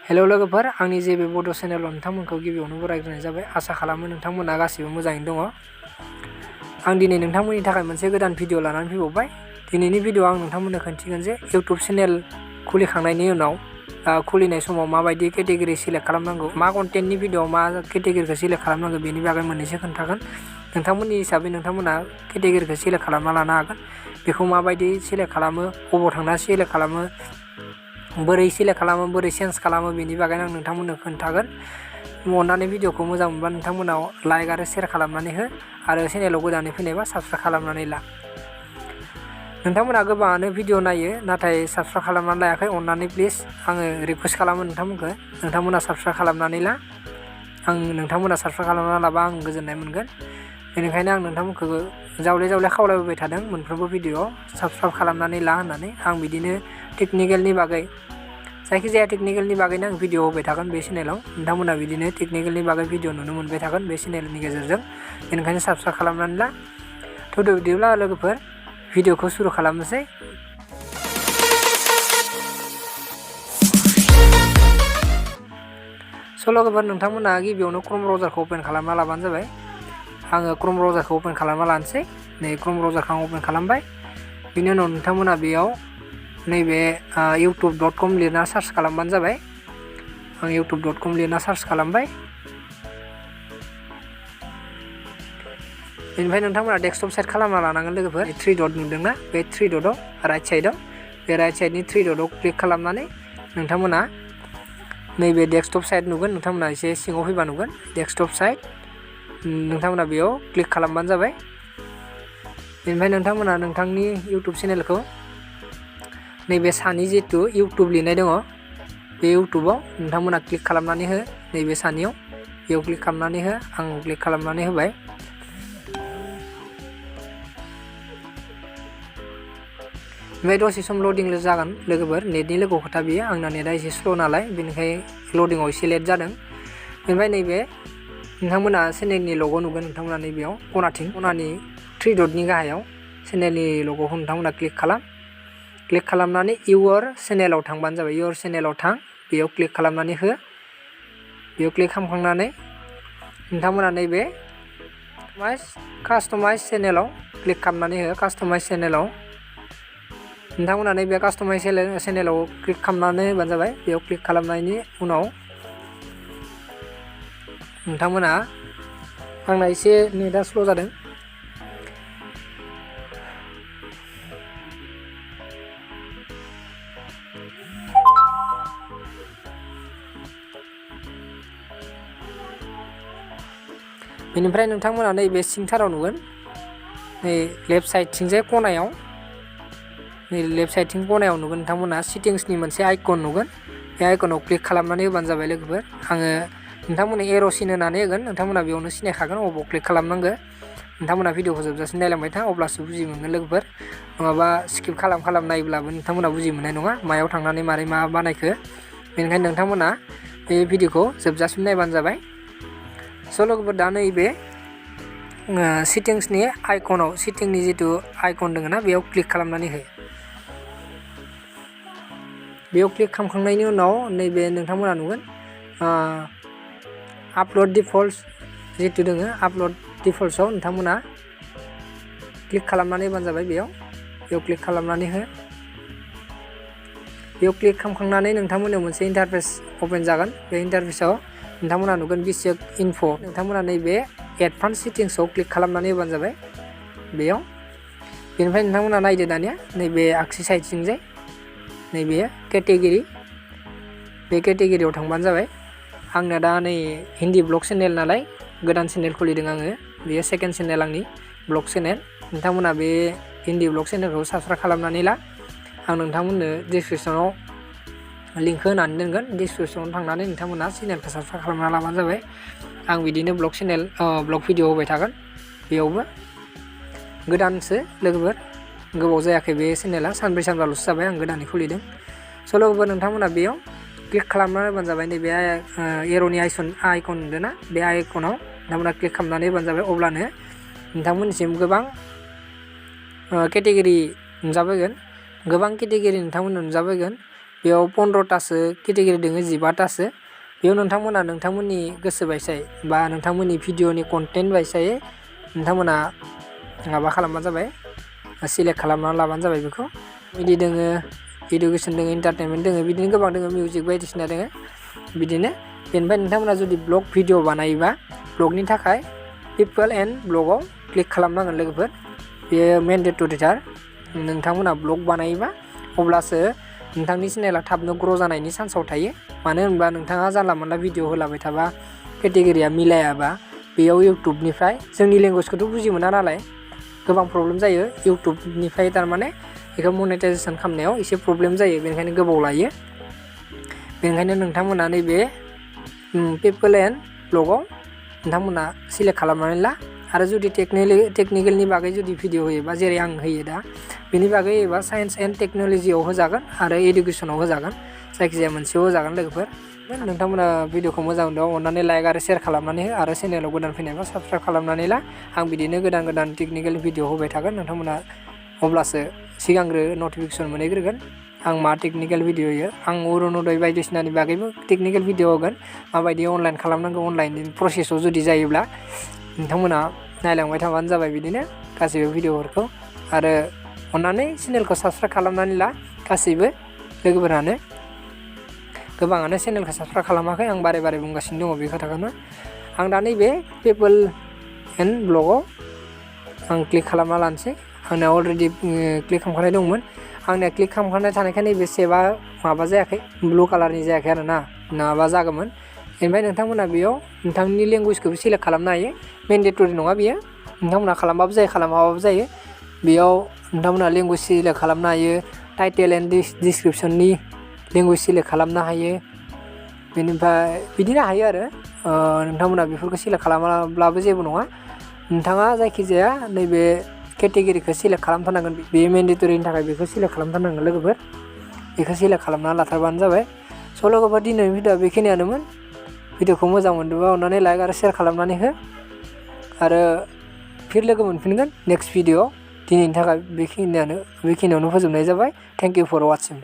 Hello लोगोफोर, आंनि जे बे बड' चेनेलाव नोंथांमोनखौ गिबियावनो बरायग्रोनाय जाबाय। आसा खालामो नोंथांमोना गासिबो मोजाङैनो दङ। आं दिनै नोंथांमोननि थाखाय मोनसे गोदान भिडिअ लानानै फैबावबाय। दिनैनि भिडिअ'आव आं नोंथांमोननो खोन्थिगोन जे इउटुब चेनेल खुलिखांनायनि उनाव खुलिनाय समाव माबायदि केटेगरि सिलेक्ट खालामनांगौ, मा कन्टेन्टनि भिडिअ'आव मा केटेगरिखौ सिलेक्ट खालामनांगौ बेनि बागै मोननैसो खोन्थागोन। नोंथांमोननि हिसाबै नोंथांमोना केटेगरिखौ सिलेक्ट खालामना लानो हागोन। बेखौ माबायदि सिलेक्ट खालामो, अबाव थांना सिलेक्ट खालामो, बोरै सिलेक्ट खालामो, बोरै चेन्ज खालामो बेनि बागैनो आं नोंथांमोननो खोन्थागोन। अननानै भिडिअ'खौ मोजां मोनबा नोंथांमोनाव लाइक आरो शेयार खालामनानै हो आरो चेनेलाव गोदानै फैनायबा साबस्क्राइब खालामनानै ला। नोंथांमोना गोबाङानो भिडिअ नायो नाथाय साबस्क्राइब खालामनानै लायाखै। अननानै प्लिज आङो रिकुवेस्ट खालामो नोंथांमोना साबस्क्राइब खालामनानै ला। नोंथांमोना साबस्क्राइब खालामना लाबा आं गोजोननाय मोनगोन। बेनिखायनो आं नोंथांमोनखौ जावले खावलायबोबाय थादों मोनफ्रोमबो भिडिअ'आव साबस्क्राइब खालामनानै ला होननानै। आं बिदिनो टेकनिकेलनि बागै, जायखिजाया टेकनिकेलनि बागैनो आं भिडिअ होबाय थागोन बे चेनेलाव। नोंथांमोना बिदिनो टेकनिकेलनि बागै भिडिअ नुनो मोनबाय थागोन बे चेनेलनि गेजेरजों। बेनिखायनो साबस्क्राइब खालामनानै ला। थौदो बिदिब्ला लोगोफोर, भिडिअ'खौ सुरु खालामनोसै। लोगोफोर, नोंथांमोना गिबियावनो क्रोम ब्राउजारखौ अपेन खालामना लाबानो जाबाय। आङो क्रोम ब्राउजारखौ अपेन खालामना लानोसै। नै क्रोम ब्राउजारखौ आं अपेन खालामबाय। बिनि उनाव नोंथांमोना बेयाव नैबे youtube.com लिरना सार्च खालामबानो जाबाय। आं youtube.com लिरना सार्च खालामबाय। बेनिफ्राय नोंथांमोना डेस्कटप साइड खालामना लानांगोन लोगोफोर। 3 डट नुदोंना, बे 3 डटआव राइट साइडआव, बे राइट साइडनि 3 डटआव क्लिक खालामनानै नोंथांमोना नैबे डेस्कटप साइड नुगोन। नोंथांमोना एसे सिङाव फैबा नुगोन डेस्कटप साइड। नोंथांमोना बेयाव क्लिक खालामबानो जाबाय। बेनिफ्राय नोंथांमोना नोंथांनि इउटुब चेनेलखौ नैबे सानि जिथु इउटुब लिरनाय दङ, बे इउटुबाव नोंथांमोना क्लिक खालामनानै हो। नैबे सानियाव बेयाव क्लिक खालामनानै हो। आं क्लिक खालामनानै होबाय। ओमफ्राय दसे सम लडिं जागोन लोगोफोर। नेटनि लोगो खोथा बियो, आंना नेटआ एसे स्ल' नालाय, बेनिखायनो लडिंआव एसे लेट जादों। ओमफ्राय नैबे नोंथांमोना चेनेलनि लग' नुगोन। नोंथांमोना नैबेयाव खनानि 3 डटनि गाहायाव चेनेलनि लग'खौ नोंथांमोना क्लिक खालाम। क्लिक खालामनानै इउर चेनेलाव थांबानो जाबाय। इउर चेनेलाव थां, बेयाव क्लिक खालामनानै हो। बेयाव क्लिक खालामखांनानै नोंथांमोना नैबे कास्टमाइज चेनेलाव क्लिक खालामनानै हो। कास्टमाइज चेनेलाव नोंथांमोना नैबे कास्टमाइज चेनेलाव क्लिक खालामनानै होबानो जाबाय। बेयाव क्लिक खालामनायनि उनाव नोंथांमोना, आंना एसे नेटआ स्ल' जादों। बेनिफ्राय नोंथांमोना नैबे सिंथाराव नुगोन, नै लेफ्ट साइडथिंजाय खनायाव, नै लेफ्ट साइडथिं खनायाव नुगोन नोंथांमोना सेटिंसनि मोनसे आइकन नुगोन। बे आइकनाव क्लिक खालामनानै होबानो जाबाय लोगोफोर। आङो नोंथांमोननो एर' सिन होनानै होगोन। नोंथांमोना बेयावनो सिनायखागोन अबाव क्लिक खालामनांगौ। नोंथांमोना भिडिअखौ जोबजासिम नायलांबाय था, अब्लासो बुजि मोनगोन लोगोफोर। नङाबा स्किप खालाम नायोब्लाबो नोंथांमोना बुजि मोननाय नङा, मायाव थांनानै मारै मा बानायखो। बेनिखायनो नोंथांमोना बे भिडिअखौ जोबजासिम नायबानो जाबाय। लोगोफोर, दा नैबे सेटिंसनि आइकनाव, सेटिंनि जिथु आइकन दङ ना, बेयाव क्लिक खालामनानै हो। बेयाव क्लिक खालामखांनायनि उनाव नैबे नोंथांमोना नुगोन आपल'ड डिफल्ट जिथु दङ, आपल'ड डिफल्टआव नोंथांमोना क्लिक खालामनानै होबानो जाबाय। बेयाव क्लिक खालामनानै हो। बेयाव क्लिक खालामखांनानै नोंथांमोननो मोनसे इन्टारफेस अपेन जागोन। बे इन्टारफेसआव नोंथांमोना नुगोन बिसेक इनफ'। नोंथांमोना नैबे एडभान्स सेटिंसआव क्लिक खालामनानै होबानो जाबाय बेयाव। बेनिफ्राय नोंथांमोना नायदो दानिया नैबे आगसि साइडथिंजाय नैबे केटेगरि, बे केटेगरियाव थांबानो जाबाय। आंना दा नै हिन्दी ब्लग चेनेल नालाय गोदान चेनेल खुलिदों आङो। बेयो सेकेन्ड चेनेल आंनि ब्लग चेनेल। नोंथांमोना बे हिन्दी ब्लग चेनेलखौ साबस्क्राइब खालामनानै ला। आं नोंथांमोननो डिसक्रिपसनाव लिंकखौ होनानै दोनगोन। डिसक्रिपसनाव थांनानै नोंथांमोना चेनेलखौ साबस्क्राइब खालामना लाबानो जाबाय। आं बिदिनो ब्लग भिडिअ होबाय थागोन। बेयावबो गोदानसो लोगोफोर, गोबाव जायाखै बे चेनेला, सानब्रै सानबाल'सो जाबाय आं गोदानै खुलिदों। लोगोफोर, नोंथांमोना बेयाव क्लिक खालामना होबानो जाबाय। नैबे एर'नि आइकन नुदों ना, बे आइकनाव नोंथांमोना क्लिक खालामनानै होबानो जाबाय। अब्लानो नोंथांमोननिसिम गोबां केटेगरि नुजाबोगोन। गोबां केटेगरि नोंथांमोननो नुजाबोगोन। बेयाव 15तासो केटेगरि दङ 15तासो बेयाव नोंथांमोना नोंथांमोननि गोसो बायसाय बा नोंथांमोननि भिडिअनि कन्टेन्ट बायसायै नोंथांमोना माबा खालामबानो जाबाय सिलेक्ट खालामना लाबानो जाबाय बेखौ बिदि दोङो इडुकेसन दोङो एन्टारटेनमेन्ट दोङो बिदिनो गोबां दोङो मिउजिक बायदिसिना दोङो बिदिनो बेनिफ्राय नोंथांमोना जुदि ब्लग भिडिअ बानायोबा ब्लगनि थाखाय पिपल एन्ड ब्लगाव क्लिक खालामनांगोन लोगोफोर बेयो मेन्डेटरिथार नोंथांमोना ब्लग बानायोबा अब्लासो नोंथांनि चेनेला थाबनो ग्र' जानायनि चान्सआव थायो मानो होनबा नोंथाङा जानला मोनला भिडिअ होलाबाय थाबा केटेगरिया मिलायाबा बेयाव इउटुबनिफ्राय जोंनि लेंगुवेजखौथ' बुजि मोना नालाय गोबां प्रब्लेम जायो इउटुबनिफ्राय थारमाने बेखौ मनेटाइजेसन खालामनायाव एसे प्रब्लेम जायो बेनिखायनो गोबाव लायो बेनिखायनो नोंथांमोना नैबे पिपल एन्ड ब्लगाव नोंथांमोना सिलेक्ट खालामनानै ला आरो जुदि टेकनिकेलनि बागै जुदि भिडिअ होयोबा जेरै आं होयो दा बेनि बागै होयोबा साइन्स एन्ड टेक्न'लजियाव होजागोन आरो इडुकेसनाव होजागोन जायखिजाया मोनसेयाव होजागोन लोगोफोर नोंथांमोना भिडिअखौ मोजां मोनदों अननानै लाइक आरो शेयार खालामनानै हो आरो चेनेलाव गोदान फैनायबा साबस्क्राइब खालामनानै ला आं बिदिनो गोदान टेकनिकेल भिडिअ होबाय थागोन नोंथांमोना अब्लासो सिगांग्रो नटिफिकेसन मोनहैग्रोगोन आं मा टेकनिकेल भिडिअ होयो आं अरुण'दय बायदिसिनानि बागैबो टेकनिकेल भिडिअ होगोन माबायदि अनलाइन खालामनांगौ अनलाइननि प्रसेसआव जुदि जायोब्ला नोंथांमोना नायलांबाय थाबानो जाबाय बिदिनो गासैबो भिडिअफोरखौ आरो अननानै चेनेलखौ साबस्क्राइब खालामनानै ला गासैबो लोगोफोरानो गोबाङानो चेनेलखौ साबस्क्राइब खालामाखै आं बारे बुंगासिनो दङ बे खोथाखौनो आं दा नैबे पिपल एन्ड ब्लगाव आं क्लिक खालामना लानोसै आंना अलरेडि क्लिक खालामखानाय दंमोन आंनिया क्लिक खालामखानाय थानायखाय नैबे सेभआ माबा जायाखै ब्लु कालारनि जायाखै आरो ना नङाबा जागौमोन ओमफ्राय नोंथांमोना बेयाव नोंथांनि लेंगुवेजखौबो सिलेक्ट खालामनो हायो मेन्डेटरि नङा बियो नोंथांमोना खालामबाबो जायो खालामाबाबो जायो बेयाव नोंथांमोना लेंगुवेज सिलेक्ट खालामनो हायो टाइटेल एन्ड डिसक्रिपसननि लेंगुवेज सिलेक्ट खालामनो हायो बेनिफ्राय बिदिनो हायो आरो नोंथांमोना बेफोरखौ सिलेक्ट खालामाब्लाबो जेबो नङा नोंथाङा जायखिजाया नैबे केटेगरिखौ सिलेक्ट खालामथारनांगोन बे मेन्डेटरिनि थाखाय बेखौ सिलेक्ट खालामथारनांगोन लोगोफोर बेखौ सिलेक्ट खालामना लाथारबानो जाबाय स' लोगोफोर दिनैनि भिडिअआ बेखिनियानोमोन भिडिअखौ मोजां मोनदोंबा अननानै लाइक आरो शेयार खालामनानै हो आरो फिर लोगो मोनफिनगोन नेक्स्ट भिडिअ दिनैनि थाखाय बेखिनियावनो फोजोबनाय जाबाय थेंक इउ फर वाचिं